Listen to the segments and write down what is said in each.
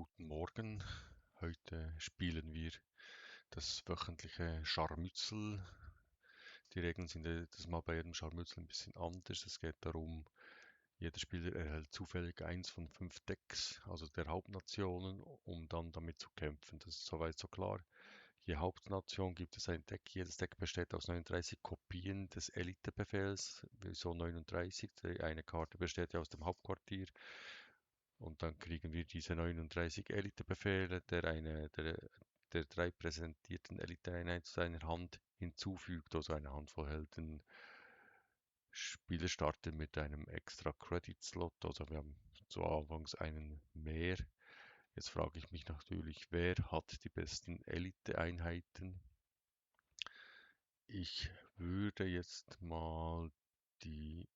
Guten Morgen. Heute spielen wir das wöchentliche Scharmützel. Die Regeln sind das Mal bei jedem Scharmützel ein bisschen anders. Es geht darum, jeder Spieler erhält zufällig eins von 5 Decks, also der Hauptnationen, um dann damit zu kämpfen. Das ist soweit so klar. Je Hauptnation gibt es ein Deck. Jedes Deck besteht aus 39 Kopien des Elitebefehls. Wieso 39? Die eine Karte besteht ja aus dem Hauptquartier. Und dann kriegen wir diese 39 Elitebefehle, der 3 präsentierten Eliteeinheiten zu seiner Hand hinzufügt, also eine Handvoll Helden. Spieler starten mit einem extra Credit Slot, also wir haben zu Anfangs einen mehr. Jetzt frage ich mich natürlich, wer hat die besten Elite-Einheiten? Ich würde jetzt mal die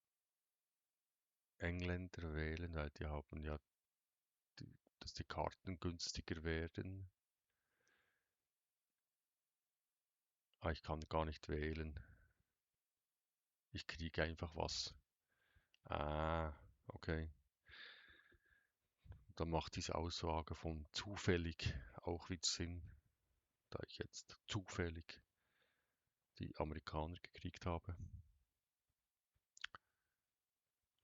Engländer wählen, weil die haben ja, dass die Karten günstiger werden. Ich kann gar nicht wählen. Ich kriege einfach was. Okay. Dann macht diese Aussage von zufällig auch wieder Sinn, da ich jetzt zufällig die Amerikaner gekriegt habe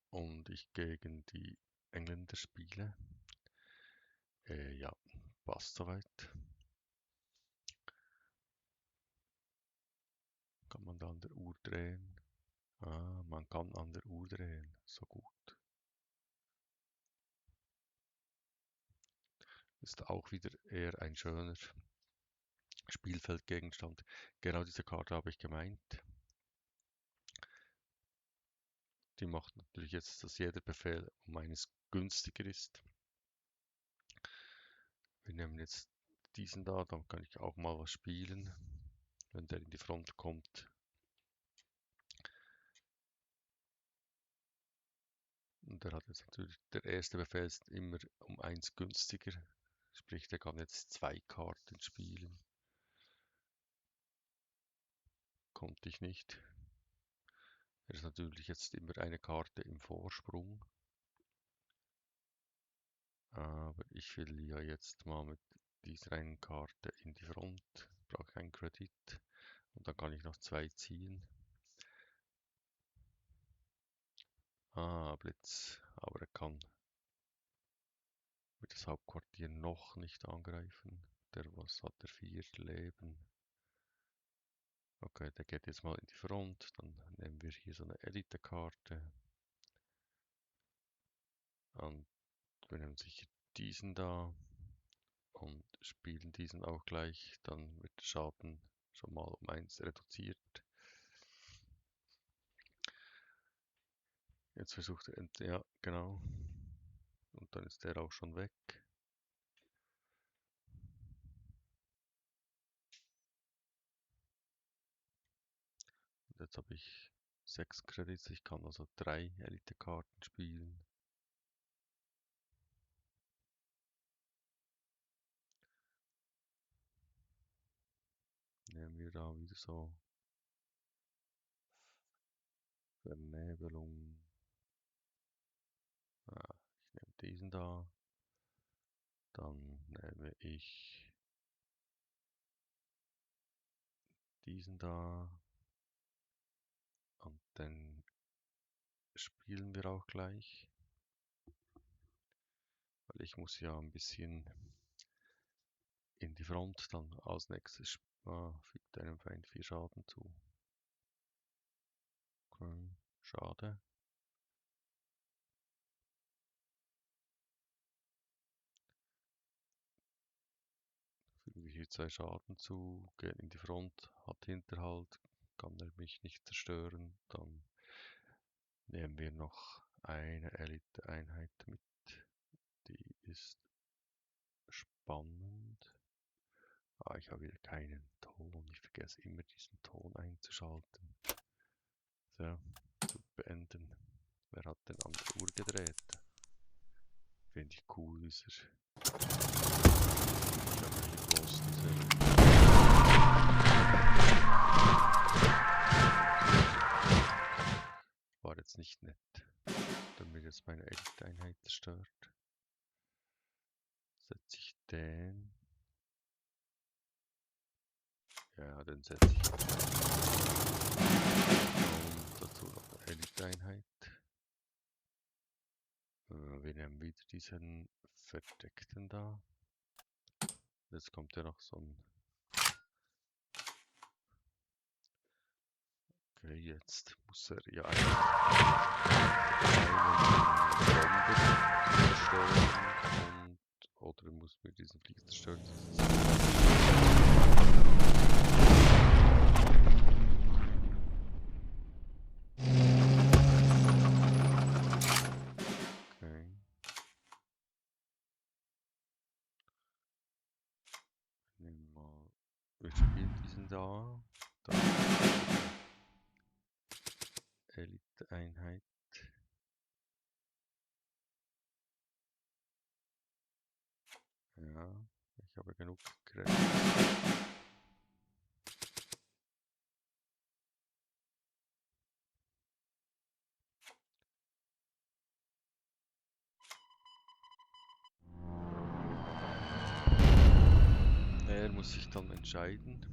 und ich gegen die Engländer spiele. Ja, passt soweit. Kann man da an der Uhr drehen? Man kann an der Uhr drehen. So gut. Ist auch wieder eher ein schöner Spielfeldgegenstand. Genau diese Karte habe ich gemeint. Die macht natürlich jetzt, dass jeder Befehl um eines günstiger ist. Wir nehmen jetzt diesen da, dann kann ich auch mal was spielen, wenn der in die Front kommt. Und der hat jetzt natürlich, der erste Befehl ist immer um eins günstiger, sprich der kann jetzt 2 Karten spielen. Konnte ich nicht. Er ist natürlich jetzt immer eine Karte im Vorsprung. Aber ich will ja jetzt mal mit dieser einen Karte in die Front. Brauche einen Kredit. Und dann kann ich noch 2 ziehen. Blitz. Aber er kann mit das Hauptquartier noch nicht angreifen. Was hat der 4 Leben? Okay, der geht jetzt mal in die Front. Dann nehmen wir hier so eine Elite-Karte. Und wir nehmen sicher diesen da. Und spielen diesen auch gleich. Dann wird der Schaden schon mal um 1 reduziert. Jetzt versucht er, ja, genau. Und dann ist der auch schon weg. Und jetzt habe ich 6 Credits. Ich kann also 3 Elite-Karten spielen. Nehmen wir da wieder so Vernebelung. Ich nehme diesen da. Dann nehme ich diesen da. Und dann spielen wir auch gleich. Weil ich muss ja ein bisschen in die Front dann als nächstes fügt einem Feind 4 Schaden zu. Okay, schade. Fügen wir hier 2 Schaden zu, gehen in die Front, hat Hinterhalt, kann er mich nicht zerstören. Dann nehmen wir noch eine Elite-Einheit mit. Die ist spannend. Ich habe wieder keinen Ton. Ich vergesse immer diesen Ton einzuschalten. So, zu beenden. Wer hat denn an der Uhr gedreht? Finde ich cool, dieser. Ich habe wirklich los, war jetzt nicht nett, wenn mir jetzt meine Elite-Einheit zerstört. setze ich den. Ja, den setze ich jetzt ein. Und dazu noch eine Elite-Einheit. Wir nehmen wieder diesen verdeckten da. Jetzt kommt ja noch so ein... Okay, jetzt muss er ja einen Bomber zerstören oder er muss mir diesen Flieger zerstören. Okay. Nehmen wir mal. Wir spielen diesen da. Elite-Einheit. Ja, ich habe genug Kräfte. Er muss sich dann entscheiden.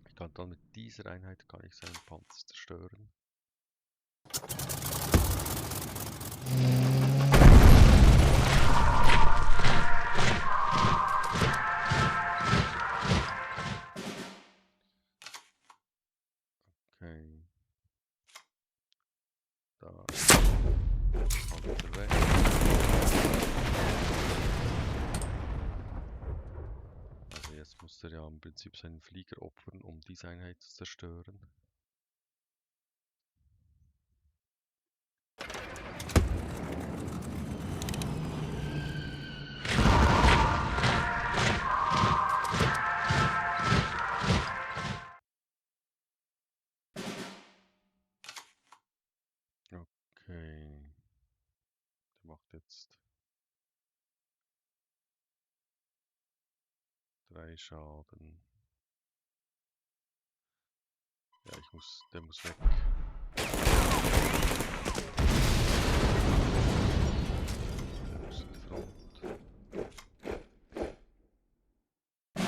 Ich kann dann mit dieser Einheit kann ich seinen Panzer zerstören. Okay. Da kommt er weg. Also jetzt muss er ja im Prinzip seinen Flieger opfern, um diese Einheit zu zerstören. Okay. Der macht jetzt 3 Schaden. Ja, der muss weg. Der muss in die Front. Wir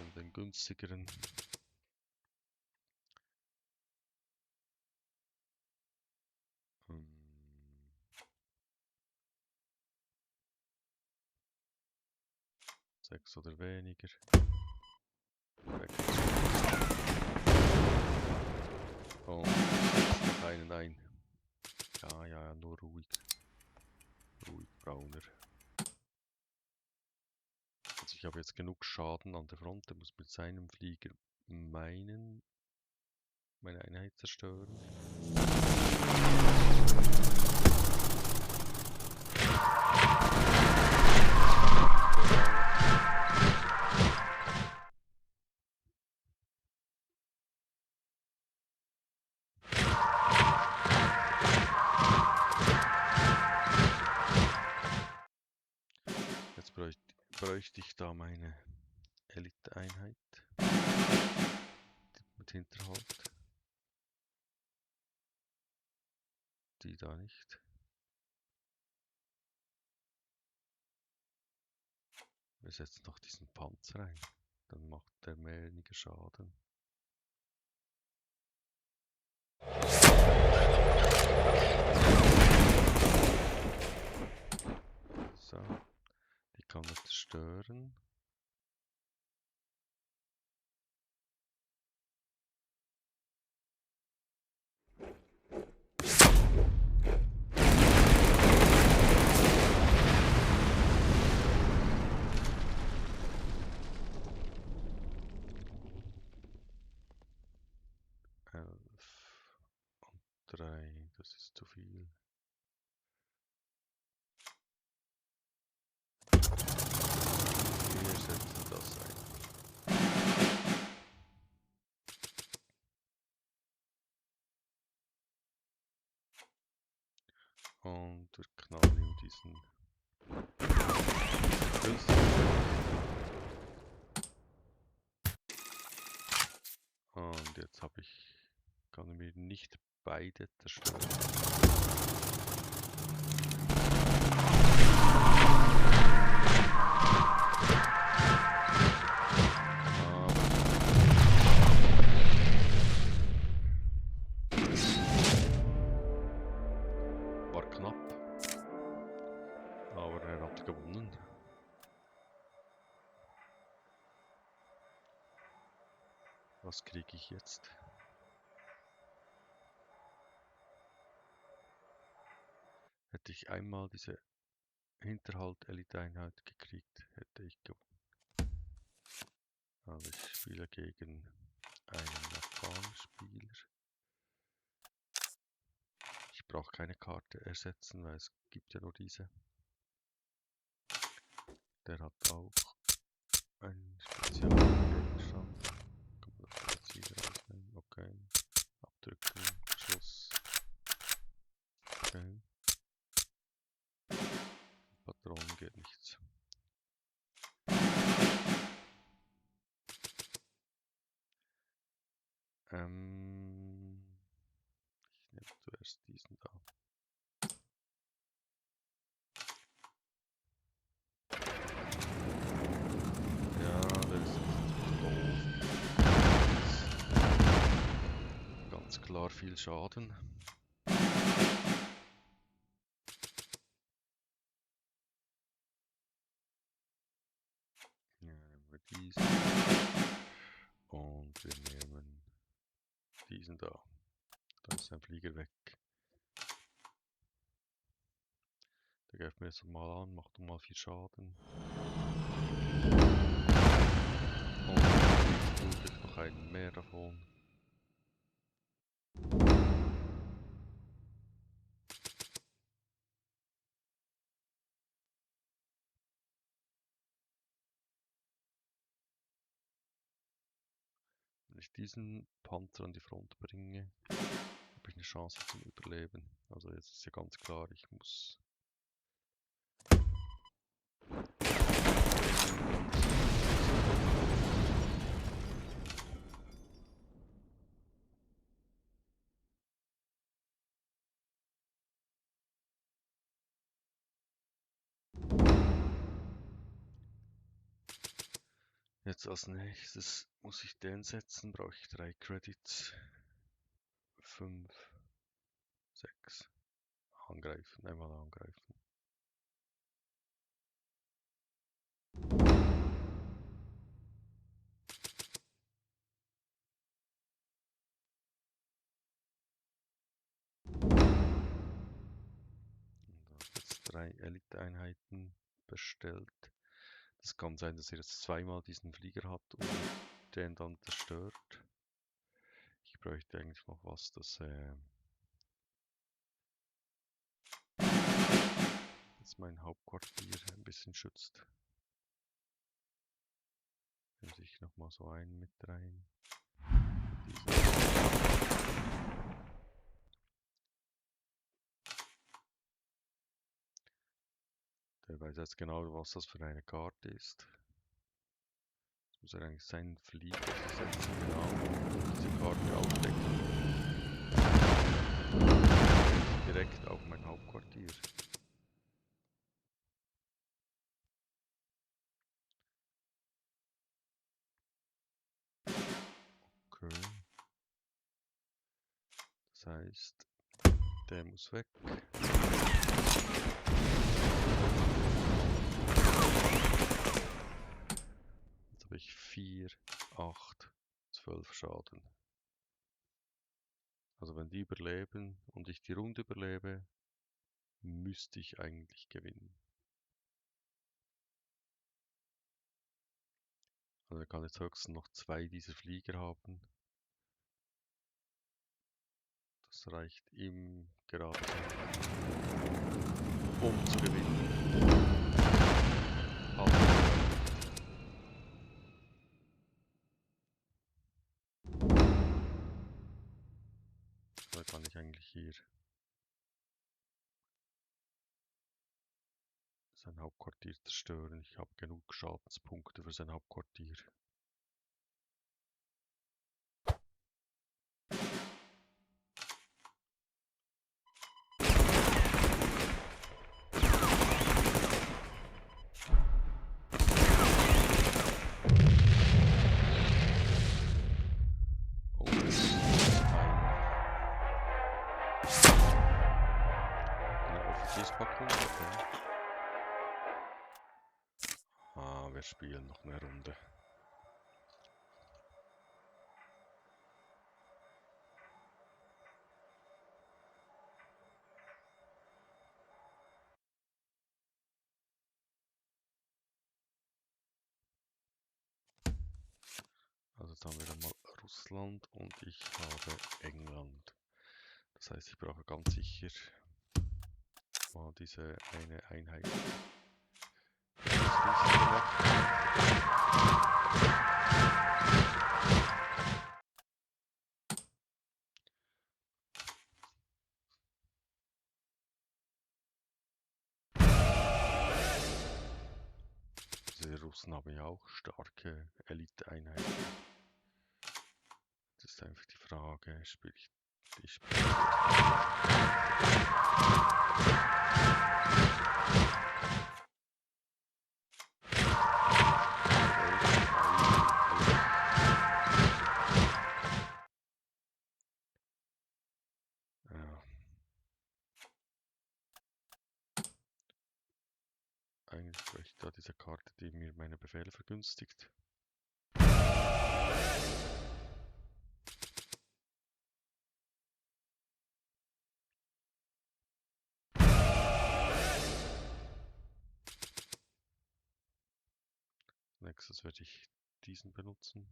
haben den günstigeren. Sechs oder weniger. Weg. Und noch einen ein. Ja, nur ruhig. Ruhig, Brauner. Also ich habe jetzt genug Schaden an der Front. Der muss mit seinem Flieger meine Einheit zerstören. Jetzt bräuchte ich da meine Elite-Einheit mit Hinterhalt. Die da nicht. Wir setzen noch diesen Panzer ein. Dann macht der weniger Schaden. So, die kann er zerstören. Und 3, das ist zu viel. Wir setzen das ein. Und wir knallen ihm diesen Und jetzt kann er mir nicht beide zerstören. Aber er hat gewonnen. Was kriege ich jetzt? Hätte ich einmal diese Hinterhalt-Elite-Einheit gekriegt, hätte ich gewonnen. Aber ich spiele gegen einen Japan-Spieler. Ich brauche keine Karte ersetzen, weil es gibt ja nur diese. Der hat auch einen Spezialgegenstand. Kann man das jetzt hier rausnehmen? Okay. Abdrücken, Schluss. Okay. Patronen geht nichts. Ich nehme zuerst diesen da. Ja, der ist doof. Ganz klar viel Schaden. Ja, nehmen wir diesen. Und wir nehmen diesen da. Dann ist ein Flieger weg. Der greift mir jetzt mal an, macht mal viel Schaden. Und jetzt tue ich noch einen mehr davon. Wenn ich diesen Panzer an die Front bringe, habe ich eine Chance zum Überleben. Also jetzt ist ja ganz klar, ich muss jetzt als nächstes muss ich den setzen, brauche ich 3 Credits. 5, 6. Angreifen, einmal angreifen. Und habe jetzt 3 Elite-Einheiten bestellt. Es kann sein, dass er jetzt zweimal diesen Flieger hat und den dann zerstört. Ich bräuchte eigentlich noch was, das mein Hauptquartier ein bisschen schützt. Nehme ich nochmal so einen mit rein. Der weiß jetzt genau, was das für eine Karte ist. Jetzt muss er eigentlich seinen Flieger setzen, genau, und diese Karte aufdecken. Direkt auf mein Hauptquartier. Okay. Das heißt, der muss weg. Jetzt habe ich 4, 8, 12 Schaden. Also wenn die überleben und ich die Runde überlebe, müsste ich eigentlich gewinnen. Also er kann jetzt höchstens noch 2 dieser Flieger haben. Das reicht ihm gerade so, um zu gewinnen. Da kann ich eigentlich hier sein Hauptquartier zerstören. Ich habe genug Schadenspunkte für sein Hauptquartier. Offizierspackung, okay. wir spielen noch eine Runde. Also jetzt haben wir dann mal Russland und ich habe England. Das heißt, ich brauche ganz sicher mal diese eine Einheit. Diese Russen haben ja auch starke Elite-Einheiten. Das ist einfach die Frage, spiele ich die Spiele? Ja. Eigentlich bräuchte ich da diese Karte, die mir meine Befehle vergünstigt. Nächstes werde ich diesen benutzen.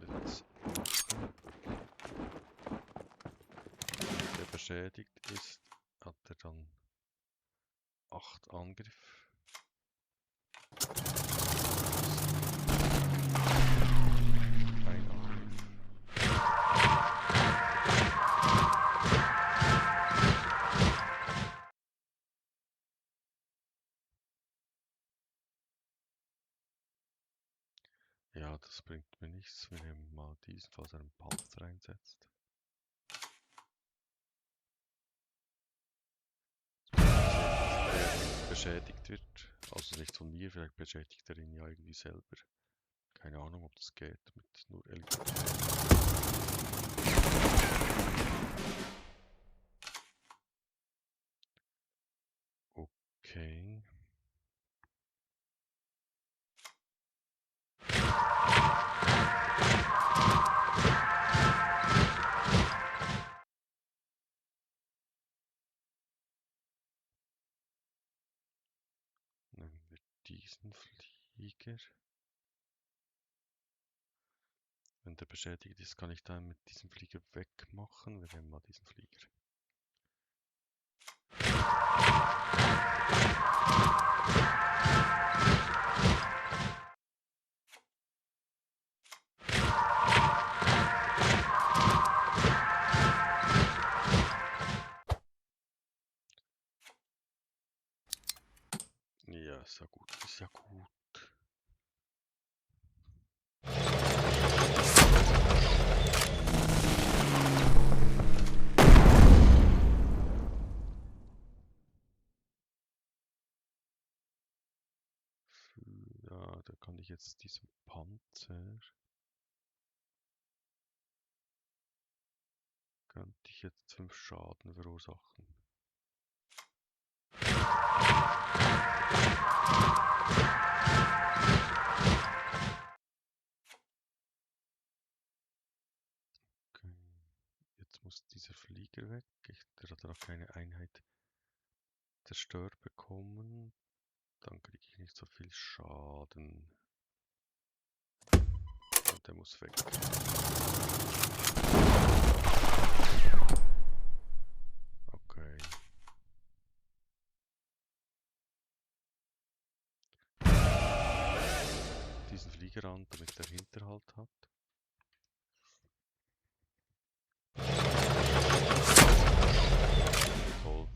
Wenn der beschädigt ist, hat er dann 8 Angriff. Ein Angriff. Ja, das bringt mir nichts. Wir nehmen mal diesen, falls er einen Panzer einsetzt. Beschädigt wird, also nicht von mir, vielleicht beschädigt er ihn ja irgendwie selber. Keine Ahnung, ob das geht mit nur Elite. Okay. Nehmen wir diesen Flieger. Wenn der beschädigt ist, kann ich dann mit diesem Flieger wegmachen. Wir nehmen mal diesen Flieger. Ja, ist ja gut, ist ja gut. Ja, da kann ich jetzt diesen Panzer, könnte ich jetzt 5 Schaden verursachen. Okay. Jetzt muss dieser Flieger weg. Der hat noch keine Einheit zerstört bekommen. Dann kriege ich nicht so viel Schaden. Und der muss weg. Okay. Diesen Flieger an, damit er Hinterhalt hat. Toll.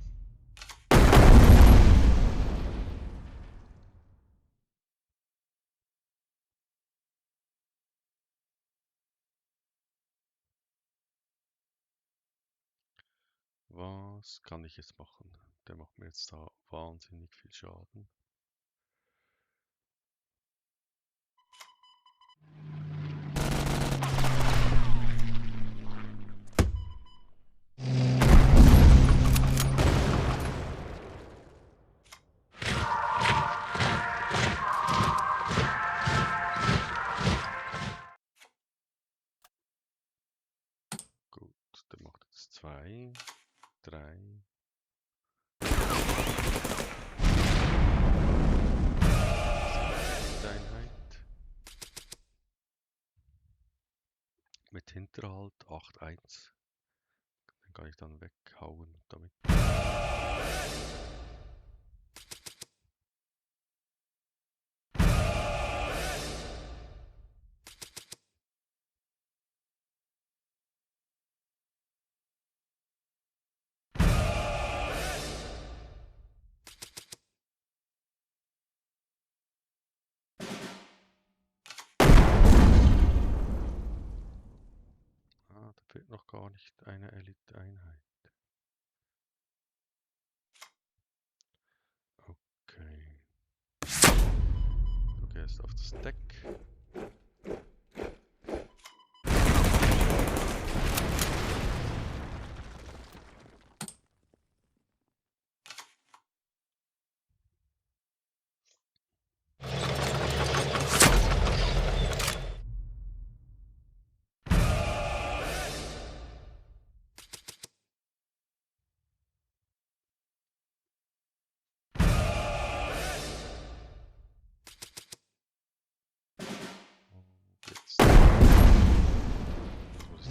Was kann ich jetzt machen? der macht mir jetzt da wahnsinnig viel Schaden. Gut, der macht jetzt 2, 3. Einheit. Mit Hinterhalt 8-1. Den kann ich dann weghauen damit. Da fehlt noch gar nicht eine Elite-Einheit. Okay. Du gehst auf das Deck. Jetzt muss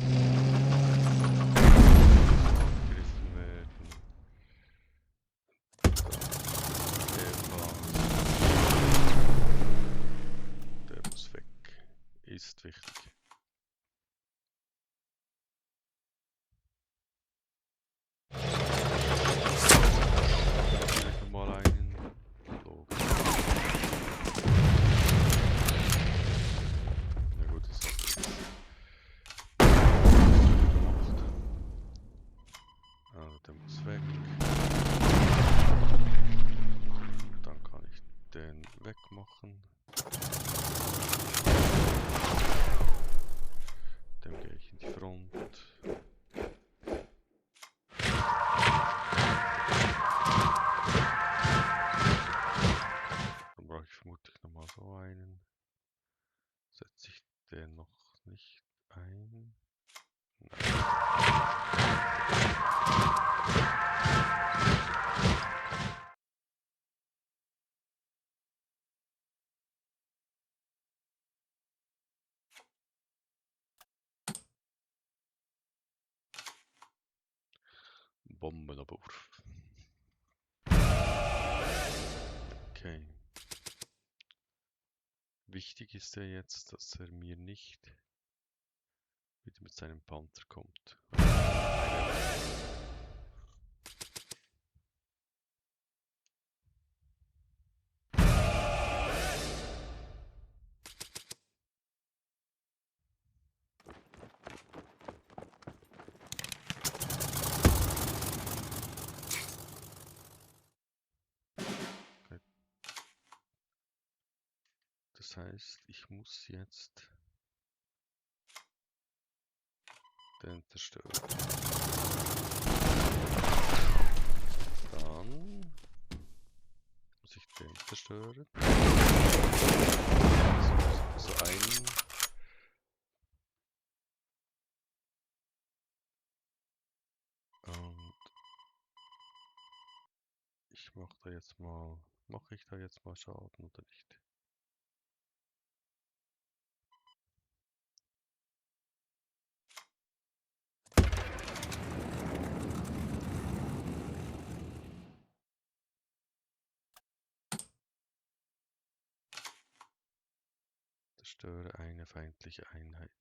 angegriffen werden. Der muss weg. Ist wichtig. Vielleicht nochmal einen. Logisch. Na gut, das hat jetzt gemacht. Also der muss weg. Dann kann ich den wegmachen. Dann gehe ich in die Front. Dann brauche ich vermutlich nochmal so einen. Setze ich den noch nicht ein? Nein. Bombenabwurf. Okay. Wichtig ist ja jetzt, dass er mir nicht wieder mit seinem Panzer kommt. Das heißt, ich muss jetzt den zerstören. Dann muss ich den zerstören. So einen. Und ich mache da jetzt mal. Mache ich da jetzt mal Schaden oder nicht? Zerstöre eine feindliche Einheit.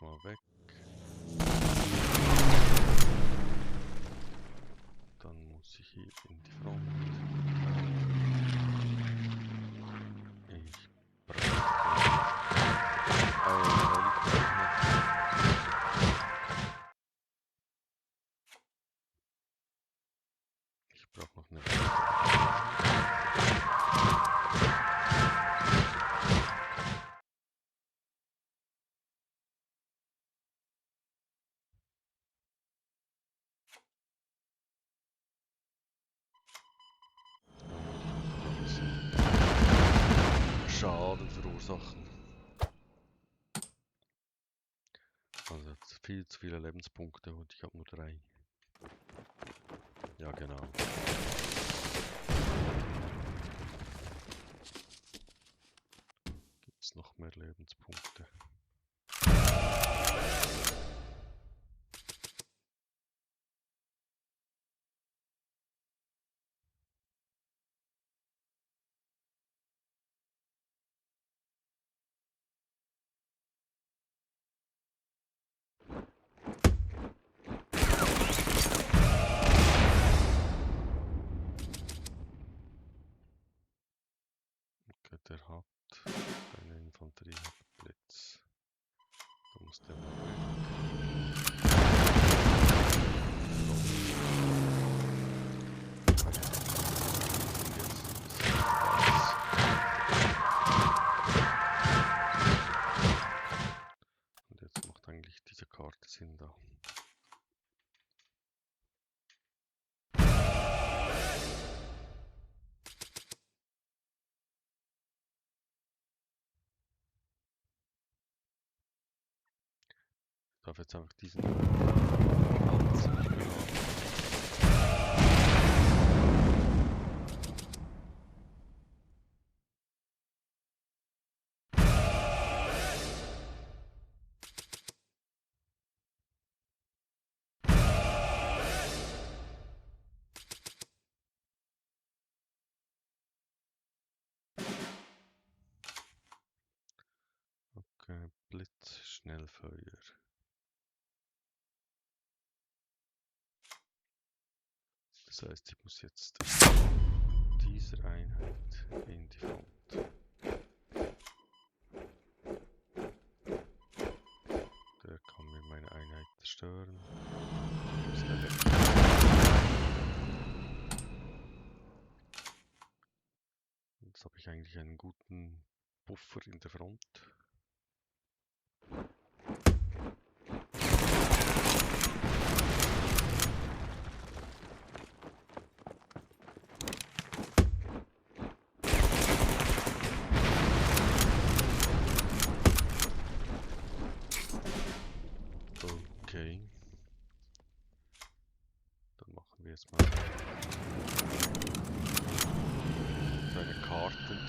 mal weg. Dann muss ich hier in die Front. Ich brauche noch eine Schaden verursachen. Also viel zu viele Lebenspunkte und ich habe nur 3. Ja, genau. Gibt es noch mehr Lebenspunkte? Okay, der hat eine Infanterie, hat Blitz. Da muss der mal weg. Und jetzt macht eigentlich diese Karte Sinn da. Ich darf jetzt einfach diesen Panzer beladen. Okay, Blitz, Schnellfeuer. Das heißt, ich muss jetzt dieser Einheit in die Front. Der kann mir meine Einheit zerstören. Ist der weg. Jetzt habe ich eigentlich einen guten Buffer in der Front. Okay. Dann machen wir jetzt mal eine Karten.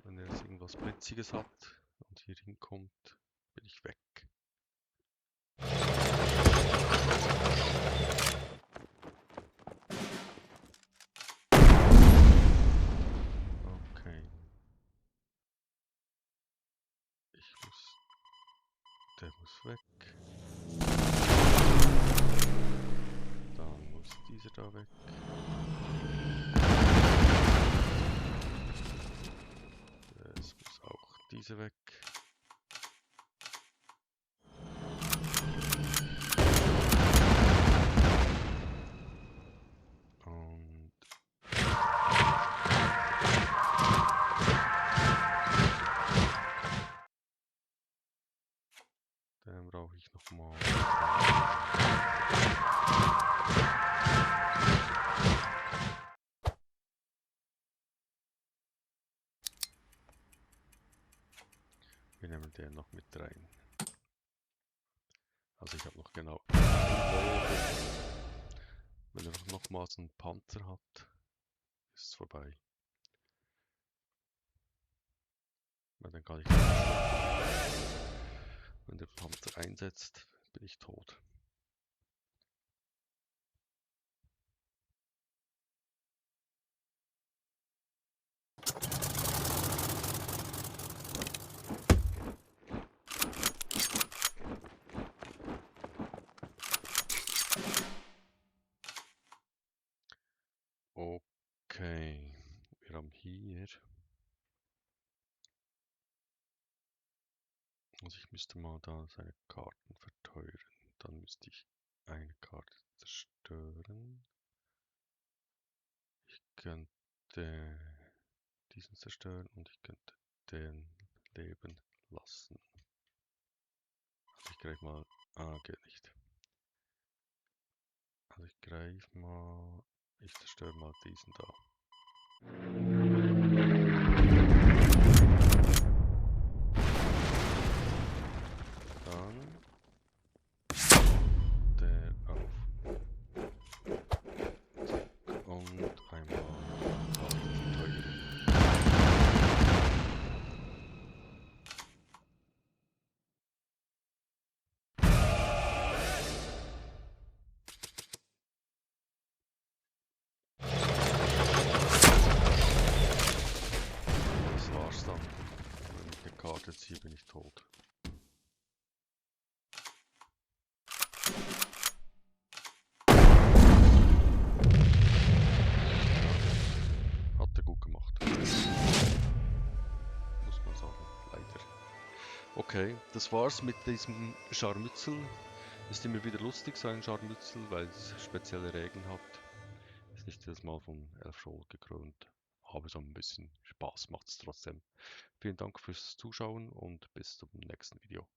Wenn er jetzt irgendwas Blitziges hat und hier hinkommt, bin ich weg. Okay. Der muss weg. Dann muss dieser da weg. Es muss auch dieser weg. Und dann brauche ich nochmal. Wir nehmen den noch mit rein. Also ich habe noch genau ein Leben. Wenn er nochmals einen Panzer hat, ist es vorbei. Weil dann kann ich, wenn der Panzer einsetzt, bin ich tot. Okay, wir haben hier... Also ich müsste mal da seine Karten verteuern. Dann müsste ich eine Karte zerstören. Ich könnte diesen zerstören und ich könnte den leben lassen. Also ich greife mal... Ah, geht nicht. Also ich greife mal... Ich zerstöre mal diesen da. Dann... Der auf. Zack. Und einmal verteuern. Das war's dann. Wenn ich eine Karte ziehe, bin ich tot. Hat er gut gemacht. Muss man sagen, leider. Okay, das war's mit diesem Scharmützel. Ist immer wieder lustig, so ein Scharmützel, weil es spezielle Regeln hat. Ist nicht jedes Mal von Elf-Roll gekrönt, aber so ein bisschen Spaß macht es trotzdem. Vielen Dank fürs Zuschauen und bis zum nächsten Video.